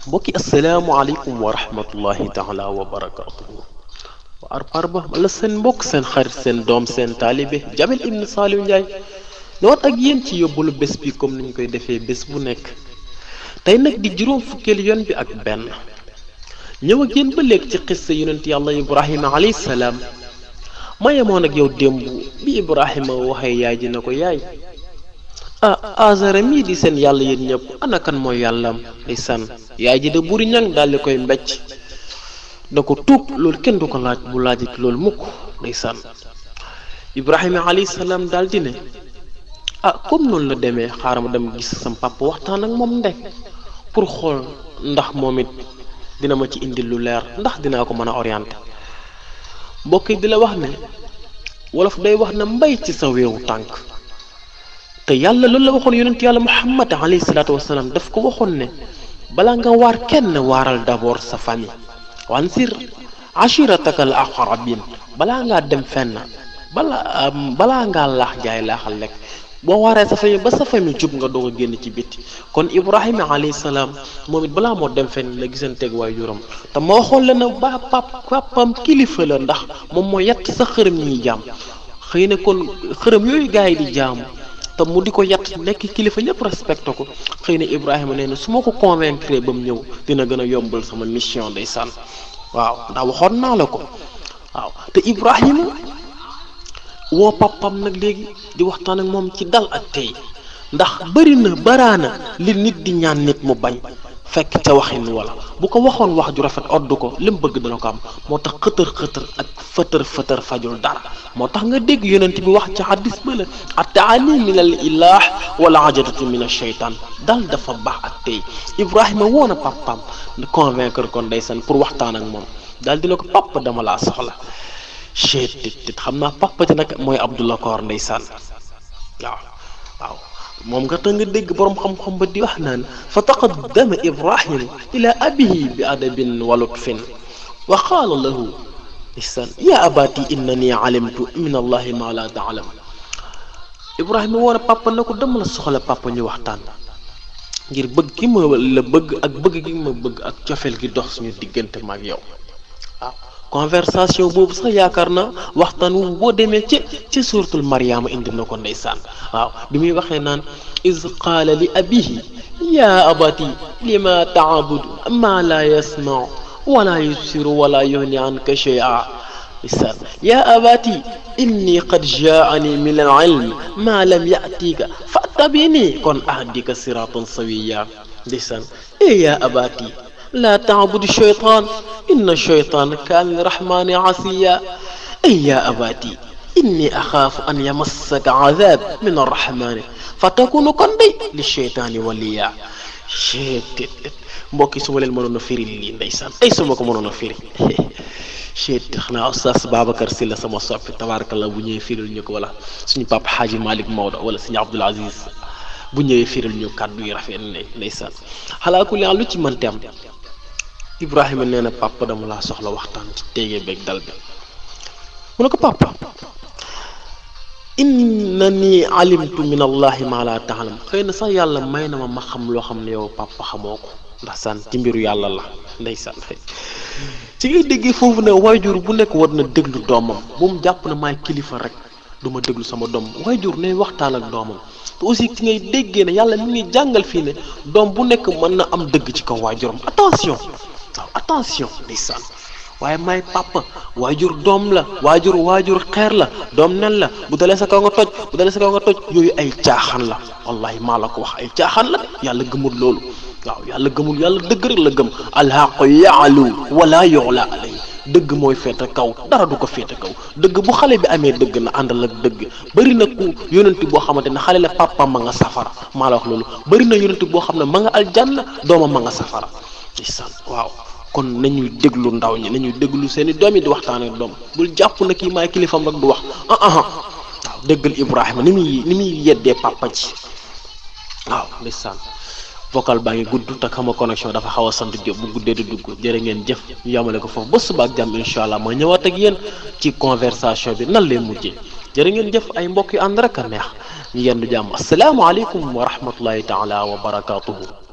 mbokki asalaamaaleykum wa rahmatullahi taala wa barakaatuhu wa arparba wala seen mbokk seen xarit seen doom seen taalibe Jamil Ibn Saliou Ndiaye ñëwaat ak yéen ci yóbbalu bés bi comme niñ koy defee bés bu nekk tey nag di juróom fukkeelu yoon bi ak benn ñëw ak yéen ba léegi ci xissa yonent yàlla Ibrahima alayhi salaam ma yemoon ak yow démb bi Ibrahima waxee yaay ji na ko yaay Azara mii di seen yàlla yéen ñëpp ana kan mooy yàllaam ndeysaan yaay ji de buri ñang daal di koy mbecc da ko tuub loolu kenn du ko laaj bu laajee ci loolu mukk ndeysaan Ibrahima alayhi salaam daal di ne comme noonu la demee xaaral ma dem gis sam papa waxtaan ak moom ndek pour xool ndax moom it dina ma ci indi lu leer ndax dinaa ko mën a orienté mbokk yi di la wax ne wolof day wax na mbay ci sa weewu tànk te yàlla loolu la waxoon yonent yàlla Muhammad alayhi salaatu wasalaam daf ko waxoon ne balaa nga waar kenn waaral d'abord sa famille wansir ashirataka al aqrabin balaa ngaa dem fenn balaa ngaa laax jaay laaxal lekk boo waaree sa famille ba sa famille jub nga doog a génn ci bitti kon Ibrahima alayhi salaam moom it balaa moo dem fenn la gisanteeg waajuram te ma waxoon la ne ba papam kilifa la ndax moom moo yett sa xërëm ñiy jaam xëy na kon xërëm yooyu gars yi di jaamu te mu di ko yett nekk kilifa ñëpp respecté ko xëy na Ibrahima nee na su ma ko convaincre ba mu ñëw dina gën a yombal sama mission day sànn waaw ndax waxoon naa la ko waaw te Ibrahima woo papam nag léegi di waxtaan ak moom ci dal ak tey ndax baraana li nit di ñaan nit mu bañ fekk ca waxin wala bu ko waxoon wax ju rafet oddu ko li mu bëgg dana ko am moo tax xëtër ak fëtër fajul dara moo tax nga dégg yonent bi wax ci xaddis ba la attaani min al ilah wala ajatatu min al sheytaan dal dafa baax ak tey Ibrahima woon a papam convaincre kon ndeysaan pour waxtaan ak moom daal dina ko papa dama laa soxla tit xam naa papa ji nag mooy Abdullah Koor ndeysaan waaw moom nga tax nga dégg boroom xam-xam ba di wax naan fa taqaddama Ibrahim ila abihi bi adabin wa lutfin wa qaala lahu ndeysaan ya abati innani alimtu min allahi ma la taalam Ibrahima woon a papa na ko dama la soxla papa ñu waxtaan ngir bëgg gi ma la bëgg ak bëgg gi ma bëgg ak cofeel gi dox suñu diggante ma ak yow waaw conversation boobu sax yaakaar na waxtaan wu boo demee ci suuratul Mariama indi na ko ndeysaan waaw bi muy waxee naan iz qaala li abihi ya abati lima taabudu ma la yasmau wala yusiru wala yuhni anka shay'a ndeysaan ya abati inni qad jaani min al-ilm ma lam yatika fattabini kon ahdika siratan sawiya ndeysaan ya abati لا تعبد الشيطان إن الشيطان كان للرحمن عصيا أي يا أباتي إني أخاف أن يمسك عذاب من الرحمن فتكون قندي للشيطان وليا mbokki su ma leen mënoon a firi lii ndeysaan ay su ma ko mënoon a firi xanaa Oustaz Babacar Sylla sama soppi tabarakallah bu ñëwee firil ñu ko wala suñu papa Hadji Malick Maodo wala suñu Abdoul Aziz bu ñëwee firil ñu kàddu yu rafet ndeysaan xalaa ku lu ci mënti am Ibrahima nee na papa dama laa soxla waxtaan ci téege beeg dal bi mu ne ko papa innani alimtu min allahi ma la taalam xëy na sax yàlla may na ma xam loo xam ne yow papa xamoo ko ndax saan ci mbiru yàlla la ndeysaan ci ngay déggee foofu ne waajur bu nekk war na déglu doomam bu mu jàpp ne maay kilifa rek du ma déglu sama doom waajur ne waxtaan ak doomam te aussi ci ngay déggee ne yàlla mi ngi jàngal fii ne doom bu nekk mën na am dëgg ci kaw waajuram attention ndeysaan waaye may papa waajur doom la waajur xeer la doom nen la bu dalee sa kaw nga toj yooyu ay caaxaan la wallahi maa la ko wax ay caaxaan la yàlla gëmul loolu waaw yàlla dëgg rek la gëm alxaqu yaalu wala yu'la alay dëgg mooy féete kaw dara du ko féete kaw dëgg bu xale bi amee dëgg na àndal ak dëgg bëri na ku yonent boo xamante ne xale la papa ma nga safara maa la wax loolu bëri na yonent boo xam ne ma nga aljanna doomam ma nga safara ndeysaan waaw kon nañuy déglu ndaw ñi nañuy déglu seeni doom yi di waxtaan ak doom bul jàpp na kii maay kilifam rek du wax waaw déggal Ibrahima ni muy yeddee papa ji waaw ndeysaan vocal baa ngi gudd te xama connexion dafa xaw a sant Diop bu guddee di dugg jërë ngeen jëf ñu yamale ko foofu ba suba ak jàmm incha allah ma ñëwaat ak yéen ci conversation bi nan lay mujjee jërë ngeen jëf ay mbokk yu ànd rek a neex ñu yendu jàmm asalaamaaleykum wa rahmatullahi taala wa barakaatuhu